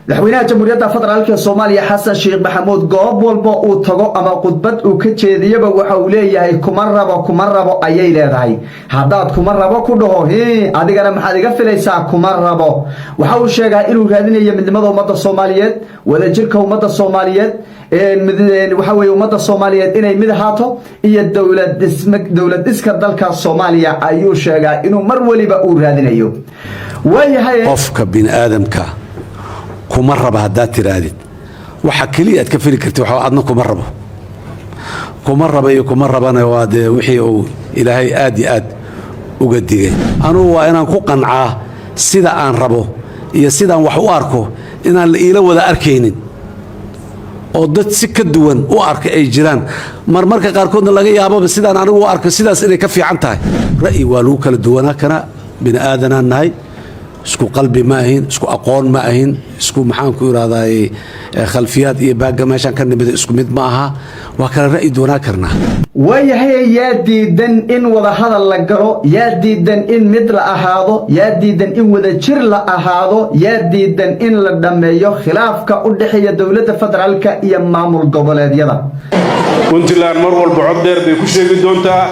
Madaxweynaha Jamhuuriyadda Federaalka Soomaaliya, Xasan Sheekh Maxamuud, goob walba uu tago ama khudbad uu ka jeediyaba, waxa uu leeyahay "Kuma rabo, kuma rabo" ayay leedahay. Haddaad "kuma rabo" ku dhaho, adigana maxaad iga filaysaa? Kuma rabo. Waxa uu sheegaa inuu raadinayo midnimada ummadda Soomaaliyeed, wadajirka ummadda Soomaaliyeed, waxa weye ummadda Soomaaliyeed inay mid ahaato iyo dowlad dhiska dalka Soomaaliya ayuu sheegaa inuu mar weliba uu raadinayo. Waayahay. Qofka bini aadamka "kuma raba" haddaad tiraahdid, waxa keliya aad ka fili kartid waxa adna "kuma rabo". "Kuma raba" iyo "kuma rabana" waa dee wixii uu Ilaahay aad iyo aad uga digay. Anugu waa inaan ku qancaa sida aan rabo iyo sidaan wax u arko inaan la iila wada arkaynin oo dad si ka duwan u arka ay jiraan. Marmarka qaarkoodna laga yaababa sidaan anigu u arko sidaas inay ka fiican tahay. Ra'yi waa lagu kala duwanaa karaa. Bini aadanaan nahay, isku qalbi ma ahin, isku aqoon ma ahin, isku, maxaan ku idhahdaay, khalfiyaad iyo baagga meeshaan ka nimid isku mid ma aha. Waa kala ra'yi duwanaa karnaa. Waayahay, yaa diidan in wadahadal la galo? Yaa diidan in mid la ahaado? Yaa diidan in wadajir la ahaado? Yaa diidan in la dhammeeyo khilaafka u dhexeeya dowladda federaalka iyo maamul goboleedyada? Puntland mar walba cod dheer bay ku sheegi doontaa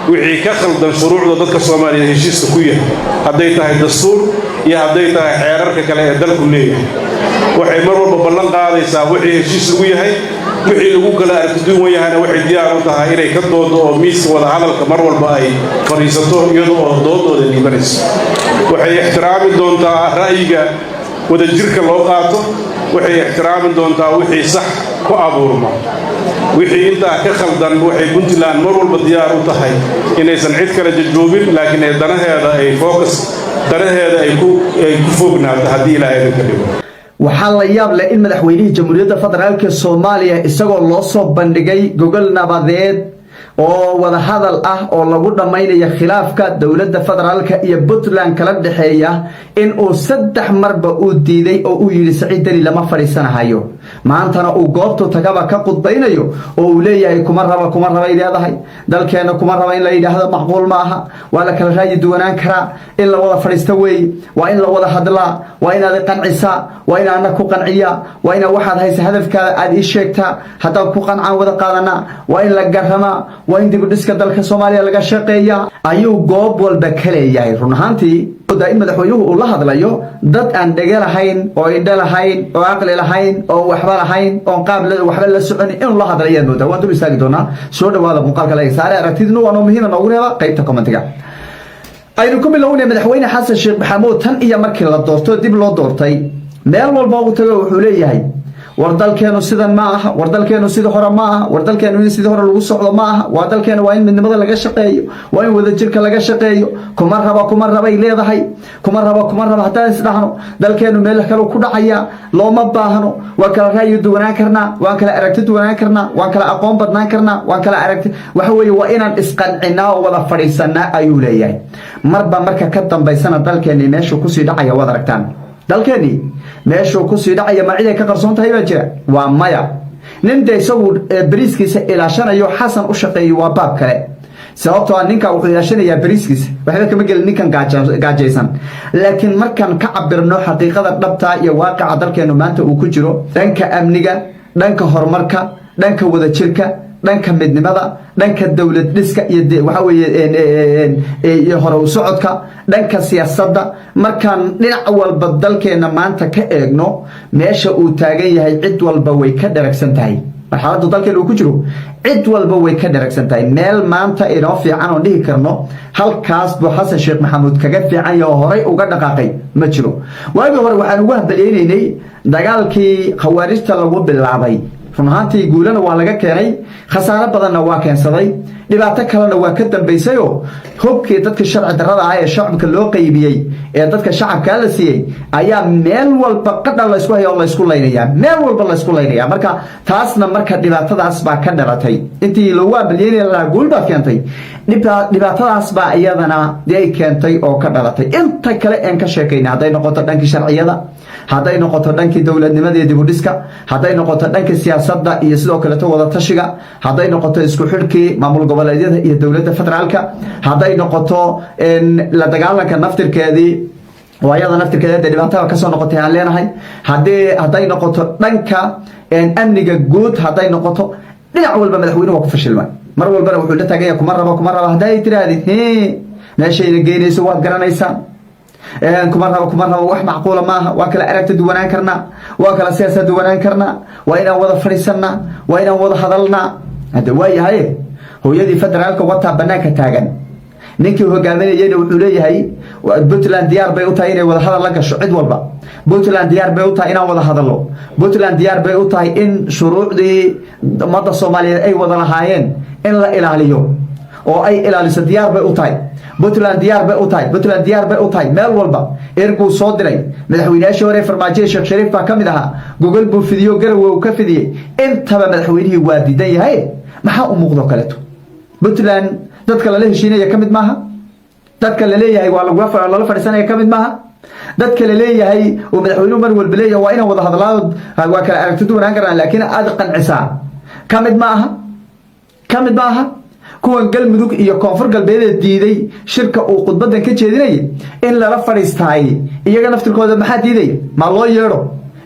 wixii ka khaldan shuruucda dadka Soomaaliyeed heshiiska ku yahay, hadday tahay dastuur iyo hadday tahay xeerarka kale ee dalku leeyahay. Waxay mar walba ballan qaadaysaa wixii heshiis lagu yahay. Wixii lagu kala aragtiduwan yahayna, waxay diyaar u tahay inay ka doodo oo miiska wadahadalka mar walba ay fadhiisato, iyada oo doodooda dhiibanayso. Waxay ixtiraami doontaa ra'yiga wadajirka loo qaato. Waxay ixtiraami doontaa wixii sax ku abuurma. Wixii intaa ka khaldan, waxay Puntland mar walba diyaar u tahay inaysan cid kale jajoobin, laakiin ay danaheeda ay focus, danaheeda ay ku fognaato, haddii Ilaahay idinka dhigo. Waxaa la yaab leh in madaxweynihii Jamhuuriyadda Federaalka Soomaaliya, isagoo loo soo bandhigay gogol nabadeed oo wadahadal ah oo lagu dhammaynayo khilaafka dowladda federaalka iyo Puntland kala dhexeeya, in uu saddex marba uu diiday oo uu yidhi "Saciid Deni lama fadhiisanahayo". Maantana uu goobtu tagaba ka khudbaynayo oo uu leeyahay "Kuma raba, kuma rabay leedahay". Dalkeenna "kuma raba" in la yidhaahdo macquul ma aha. Waa la kala raayi duwanaan karaa. In la wada fadhiisto weeye, waa in la wada hadlaa, waa inaad qancisaa, waa in ana ku qanciyaa, waa inaa waxaad haysa hadafkaada aad ii sheegtaa. Haddaan ku qancaan, wada qaadanaa. Waa in la garamaa, waa in dibudhiska dalka Soomaaliya laga shaqeeyaa, ayuu goob walba ka leeyahay. Run ahaantii, in madaxweynuhu uu la hadlayo dad aan dhege lahayn oo indho lahayn oo aqli lahayn oo waxba lahayn oon qaab waxba la soconin inuu la hadlayo ayaad moodaa. Waan dul istaagi doonaa. Soo dhawaada, muuqaalka laga saare. Aragtidinu waa noo muhiima, noogu reeba qaybta commentiga. Aynu ku bilownay. Madaxweyne Xasan Sheekh Maxamuud, tan iyo markii la doorto, dib loo doortay, meel walba uu tago wuxuu leeyahay: "War dalkeenu sidan ma aha, war dalkeenu sidii hore ma aha, war dalkeenu in sidii hore lagu socdo ma aha, waa dalkeenu waa in midnimada laga shaqeeyo, waa in wadajirka laga shaqeeyo". "Kuma raba, kuma rabay leedahay, kuma raba, kuma raba. Haddaan isdhahno, dalkeenu meel kale ku dhacaya, looma baahno. Waan kala ra'yi duwanaan karnaa, waan kala aragti duwanaan karnaa, waan kala aqoon badnaan karnaa, waan kala aragti, waxa weeye waa inaan isqancinaa oo wada fadhiisanaa", ayuu leeyahay. Marba marka ka dambaysana dalkeennii meeshuu kusii dhacaya waad aragtaan. Dalkeennii meeshuu kusii dhacaya ma ciday ka qarsoon tahay baa jira? Waa maya. Nin de isagu beriiskiisa ilaashanayo, Xasan u shaqeeyo, waa baab kale, sababtoo ah ninka wuxuu ilaashanayaa beriiskiisa, waxba kama gelin ninkan gaajaysan. Laakiin markaan ka cabirno xaqiiqada dhabta iyo waaqica dalkeenu maanta uu ku jiro, dhanka amniga, dhanka horumarka, dhanka wadajirka, dhanka midnimada, dhanka dowlad dhiska iyo waxa weeye iyo hore u socodka, dhanka siyaasadda, markaan dhinac walba dalkeenna maanta ka eegno meesha uu taagan yahay, cid walba way ka dharagsan tahay. Marxaladda dalkeena uu ku jiro cid walba way ka dharagsan tahay. Meel maanta inoo fiican oon dhihi karno halkaas buu Xasan Sheekh Maxamuud kaga fiican yahay oo horay uga dhaqaaqay ma jiro. Waagii hore waxaan ugu hambalyeynaynay dagaalkii Khawaarijta lagu bilaabay. Run ahaantii, guulana waa laga keenay, khasaaro badanna waa keensaday, dhibaato kalena waa ka dambaysayoo hubkii dadka sharci darrada ah ee shacabka loo qaybiyey, ee dadka shacabkaa la siiyey, ayaa meel walba qadhan laysku haya oo laysku laynaya, meel walba laysku laynaya. Marka taasna, marka dhibaatadaas baa ka dhalatay. Intii loogu hambalyeynaya lahaa "Guul baad keentay", dhibaatadaas baa iyadana dee ay keentay oo ka dhalatay. Inta kale een ka sheekayna, hadday noqoto dhankii sharciyada, hadday noqoto dhankii dowladnimada iyo dibudhiska, hadday noqoto dhankii siyaasadda iyo sidoo kaleeto wadatashiga, hadday noqoto isku xidhkii maamul goboleedyada iyo dowladda federaalka, hadday noqoto la dagaalanka naftirkeedii Oo ayada naftirkeeda dee dhibaatada kasoo noqotay aan leenahay. Hadday noqoto dhanka amniga guud, hadday noqoto dhinac walba, madaxweynuhu waa ku fashilmay. Mar walbana wuxuu la taaganya "kuma rabo, kuma rabo". Hadday tirahdid, meeshayna geynayso waad garanaysaan. "Kuma rabo, kuma rabo" wax macquula maaha. Waa kala aragta duwanaan karnaa, waa kala siyaasa duwanaan karnaa, waa inaan wada fadhiisanaa, waa inaan wada hadalnaa. Hadda waa yahay, hooyadii federaalka wataa banaanka taagan. Ninkii hogaaminayeyna wuxuu leeyahay Puntland diyaar bay u tahay inay wada hadal la gasho cid walba, Puntland diyaar bay u tahay inaan wada hadallo, Puntland diyaar bay u tahay in shuruucdii ummadda Soomaaliyeed ay wada lahaayeen in la ilaaliyo oo ay ilaaliso, diyaar bay u tahay Puntland, diyaar bay u tahay Puntland, diyaar bay u tahay. Meel walba erguu soo diray. Madaxweynayaashii hore, Farmaajoya, Sheekh Shariif baa ka mid ahaa. Gogol buu fidiyo, Garowe uu ka fidiyey. Intaba madaxweynihii waa diidan yahay. Maxaa u muuqdo kaleeto? Puntland dadka lala heshiinaya ka mid maaha, dadka la leeyahay waa lala fadhiisanaya ka mid maaha, dadka la leeyahay oo madaxweynuhu mar walba leeyahay waa inaan wada hadlaa, waa kala aragti duwanaan karnaa, laakiin aad qancisaa, ka mid ma aha, ka mid ma aha. Kuwan Galmudug iyo Koonfur Galbeedee diiday shirka uu khudbadan ka jeedinayay in lala fadhiistaay, iyaga naftirkooda maxaa diidaya? Ma loo yeedho?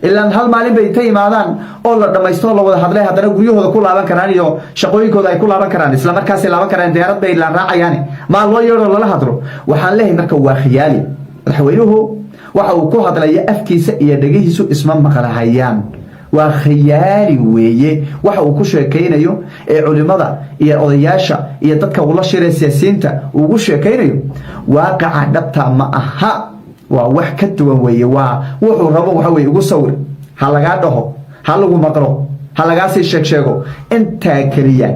Ilaan hal maalin bay inta imaadaan oo la dhammaysto oo la wada hadlay, haddana guryahooda ku laaban karaan iyo shaqooyinkooda ay ku laaban karaan, isla markaasay laaban karaan, diyaarad bay ilaan raacayaan. Maa loo yeedho, lala hadlo? Waxaan leeyahay marka waa khiyaali. Madaxweynuhu waxa uu ku hadlaya afkiisa iyo dhegihiisu isma maqlahayaan. Waa khiyaali weeye waxa uu ku sheekaynayo ee culimada iyo odayaasha iyo dadka ula shiray, siyaasiyiinta ugu sheekaynayo. Waaqaca dhabta ma aha, waa wax ka duwan weeye. Waa wuxuu rabo waxa weye ugu sawir, ha lagaa dhaho, ha lagu maqlo, ha lagaa sii sheeg sheego. Intaa keliya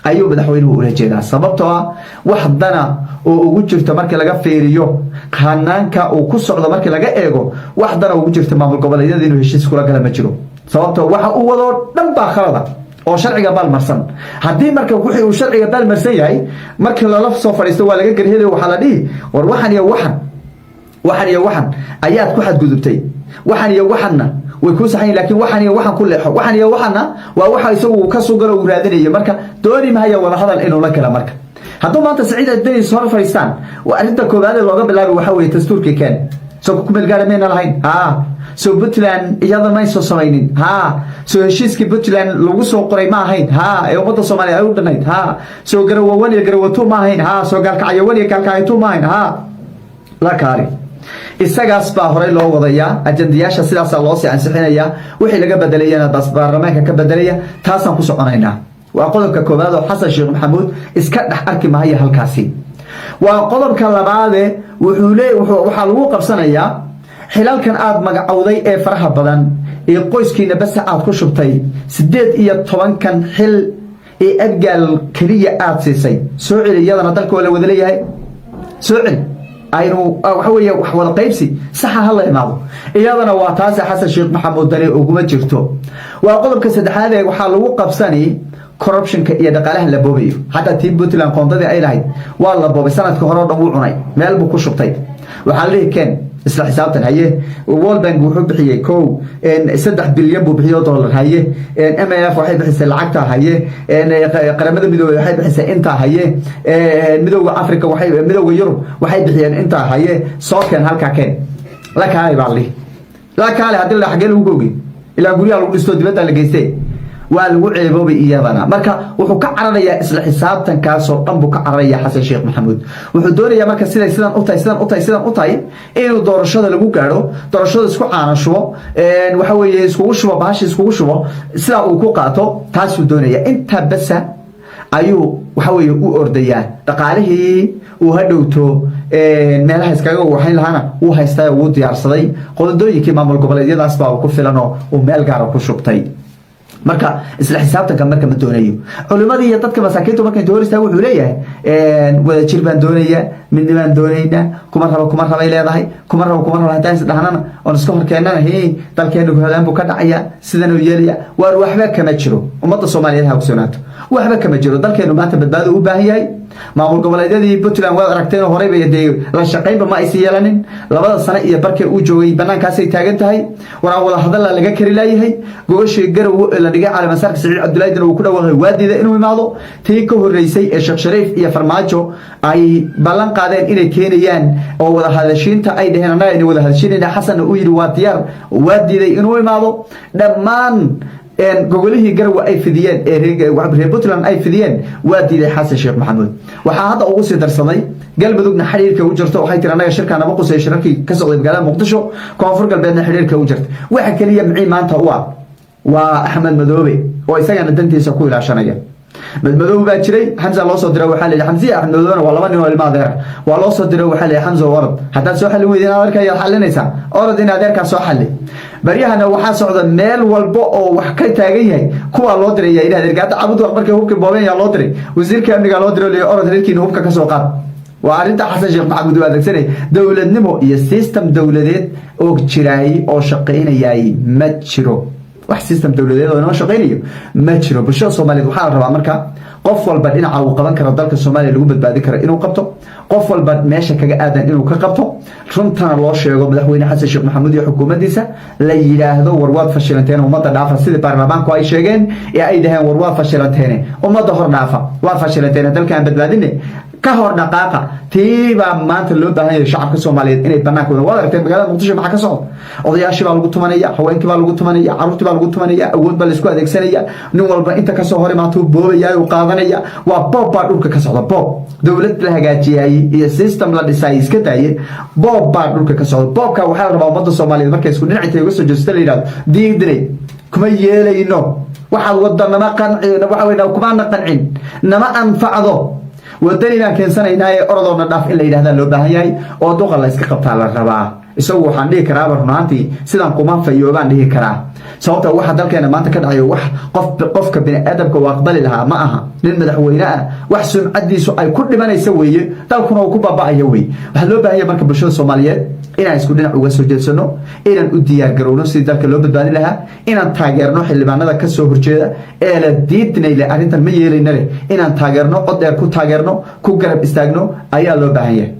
ayuu madaxweynuhu ula jeedaa, sababtoo ah wax dana oo ugu jirto markii laga fiiriyo hanaanka uu ku socdo, markii laga eego, wax dana ugu jirto maamul goboleedyada inuu heshiis kula gala ma jiro, sababtoo waxa uu wadoo dhan baa khalada oo sharciga baalmarsan. Haddii marka wixii uu sharciga baalmarsan yahay markii lala soo fadhiisto, waa laga garhelayo. Waxaa la dhihi, "War waxan iyo waxan, waxan iyo waxan ayaad ku xadgudubtay, waxan iyo waxanna way kuu saxan, laakiin waxan iyo waxan ku leexo." Waxan iyo waxanna waa waxa isagu uu ka sugalo, uu raadinayo. Marka dooni mahaya wada hadal inuu la gala. Marka hadduu maanta Saciid Deni hor fadhiistaan, waa arrinta koowaad ee looga bilaabay waxaa weeye dastuurkii keen. Soo ku meel gaara mayna lahayn? Haa. Soo Puntland iyada may soo samaynin? Haa. Soo heshiiskii Puntland lagu soo qoray ma ahayn? Haa. Ee ummadda Soomaaliya ay u dhanayd? Haa. Soo Garowe 1 iyo Garowe 2 ma ahayn? Haa. Soo Gaalkacyo 1 iyo Gaalkacyo 2 ma ahayn? Haa. La kaali, isagaas baa horey loo wadayaa. Ajandayaasha sidaasaa loo sii ansixinayaa, wixii laga bedelayana bas baarlamaanka ka bedelaya. Taasaan ku soconaynaa. Waa qodobka koowaad oo Xasan Sheekh Maxamuud iska dhex arki maayo halkaasi. Waa qodobka labaade. Wuxuu lee waxaa lagu qabsanayaa xilalkan aad magacowday ee faraha badan ee qoyskiina base aad ku shubtay, 18-kan xil ee Abgaal keliya aad siisay. Soo celi iyadana, dalka waa la wada leeyahay, soo celi. Aynu waxa weeye wax wada qaybsi saxa ha la imaado. Iyadana waa taasi, Xasan Sheekh Maxamuud dani uguma jirto. Waa qodobka saddexaad ee waxaa lagu qabsani corruptionka iyo dhaqaalaha la boobayo. Xataa tii Puntland qoondadii ay lahayd waa la boobay. Sanadka hore o dhan wuu cunay, meel buu ku shubtay. Waxaa la dhihi, "Keen isla xisaabtan." Haye, World Bank wuxuu bixiyey 1.3 bilyan buu bixiyo dollar. Haye, MAF waxay bixisay lacagta. Haye, Qaramada Midoobey waxay bixisay intaa. Haye, Midowga Africa waxay, Midowga Yurub waxay bixiyeen intaa. Haye, soo keen, halkaa keen, la kaalay baa la dhihi, la kaale. Haddii la xagee lagu googi? Ilaa guryaha lagu dhisto, dibadda la geystay, waa lagu ceeboobay iyadana. Marka wuxuu ka cararayaa isla xisaabtankaasoo dhan buu ka cararaya Xasan Sheekh Maxamuud. Wuxuu doonayaa marka siday sidan u tahay, sidan u tahay, sidan u tahay, inuu doorashada lagu gaadho, doorashada isku caana shubo, waxa weeye iskugu shubo bahashi, iskugu shubo, sidaa uu ku qaato, taasuu doonaya. Intaa basa ayuu waxa weeye u ordayaa. Dhaqaalihii uu hadhowto meelaha iskaga waxayn lahaana wuu haystaa, wuu diyaarsaday. Qododooyinkii maamul goboleedyadaas baa ku filan oo uu meel gaara ku shubtay. Marka isla xisaabtanka marka ma doonayo. Culimadii iyo dadka masaakiintu marka intuu hor istaago wuxuu leeyahay wadajir baan doonaya, midnibaan doonaynaa, "Kuma rabo, kuma rabay" leedahay. "Kuma rabo, kuma rabo" haddaan isdhahnana oon iska horkeennana, hi dalkeenu hodaan buu ka dhacaya, sidanuu yeelaya. Waar waxba kama jiro. Ummadda Soomaaliyeed ha ogsoonaato, waxba kama jiro. Dalkeenu maanta badbaado u baahan yahay. Maamul goboleedyadii Puntland waad aragteen, horeyba dee la shaqaynba ma aysan yeelanin. 2da sano iyo barkee uu joogay banaankaasay taagan tahay. Waraan wada hadalla laga kari laayahay. Gogashii Garowe ee la dhigay caleemasaarka Saciid Cabdullaahi Deni uu ku dhawaaqay, waa diiday inuu imaado. Tii ka horreysay ee Sheekh Shariif iyo Farmaajo ay ballan qaadeen inay keenayaan oo wada hadashiinta ay dhaheen annaga ayna wada hadashiinayna, Xasanna uu yidhi waa diyaar, waa diiday inuu imaado. Dhammaan gogolihii Garowe ay fidiyeen ee reer Puntland ay fidiyeen waa diiday Xasan Sheekh Maxamuud. Waxaa hadda ugu sii darsaday Galmudugna xiriirka u jirto. Waxay tiri annaga shirkaa nama qusay, shirarkii ka socday magaalada Muqdisho. Koonfur Galbeedna xiriirka u jirta. Waxa keliya micii maanta u ah waa Axmed Madoobe oo isagana dantiisa ku ilaashanaya. Madmadoobe baa jiray, Xamsa loo soo diray. Waxaa la yidhi Xamsiya Axmed Madoobena waa laba nin oo ilma adeer. Waa loo soo diray, waxaa la yidhi: "Xamsa, orod, haddaad soo xallin weydin adeerka ayaad xallinaysaa, orod in adeerkaa soo xalli." Baryahana waxaa socda meel walba oo wax ka taagan yahay kuwaa loo diray yaa adeerka. Hadda Cabud markay hubka boobeen yaa loo diray? Wasiirka amnigaa loo diray, leeyahay: "Orod, reerkiina hubka ka soo qaad." Waa arrinta Xasan Sheekh Maxamuud uu adeegsanay. Dowladnimo iyo system dowladeed oo jiraay oo shaqaynayay ma jiro. Wax system dowladeed oo inoo shaqaynayo ma jiro. Bulshada Soomaaliyeed waxaa la rabaa marka qof walba dhinaca uu qaban karo dalka Soomaaliya lagu badbaadin karo inuu qabto, qof walba meesha kaga aadan inuu ka qabto, runtana loo sheego madaxweyne Xasan Sheekh Maxamuud iyo xukuumaddiisa, la yidhaahdo: "War waad fashilanteen, ummadda dhaafa." Sidii baarlamaanku ay sheegeen ee ay dhaheen: "War waad fashilanteene, ummadda hor dhaafa, waad fashilanteene, dalkaan badbaadine ka hor dhaqaaqa." Tiibaa maanta loo baahan yahay shacabka Soomaaliyeed inay banaanka. Waad aragteen magaalada Muqdisho maxaa ka socda. Odayaashii baa lagu tumanaya, haweenkii baa lagu tumanaya, carruurtii baa lagu tumanaya, awood baa laisku adeegsanaya. Nin walba inta kasoo hor imaatuu boobaya, uu qaadanaya. Waa boob baa dhulka ka socda, boob. Dowlad la hagaajiyay iyo system la dhisay iska daaye, boob baa dhulka ka socda. Boobka waxaa la rabaa ummadda Soomaaliyeed markay isku dhinac intay uga soo jeesto la yidhahdo: "Diidnay, kuma yeelayno waxaad wadda, nama qanci, waxa wey kumaana qancin, nama anfacdo, wadani baan keensanaynaa ee orodoona dhaaf," in la yidhahdaa loo baahan yahay oo duqa la iska qabtaa la rabaa. Isagu waxaan dhihi karaaba runaantii sidaan kuma fayoobaan dhihi karaa, sababta waxa dalkeena maanta ka dhacayo wax qof qofka bini aadamka uu aqbali lahaa ma aha. Nin madaxweyne ah wax sumcadiisu ay ku dhimanaysa weeye, dalkuna uu ku baaba'aya weeye. Waxaa loo baahan yahay marka bulshada Soomaaliyeed inaan isku dhinac uga soo jeedsano, inaan u diyaar garowno sidii dalka loo badbaadin lahaa, inaan taageerno xildhibaanada ka soo horjeeda ee la diidnay le arrintan ma yeelayna leh, inaan taageerno, cod dheer ku taageerno, ku garab istaagno ayaa loo baahan yahay.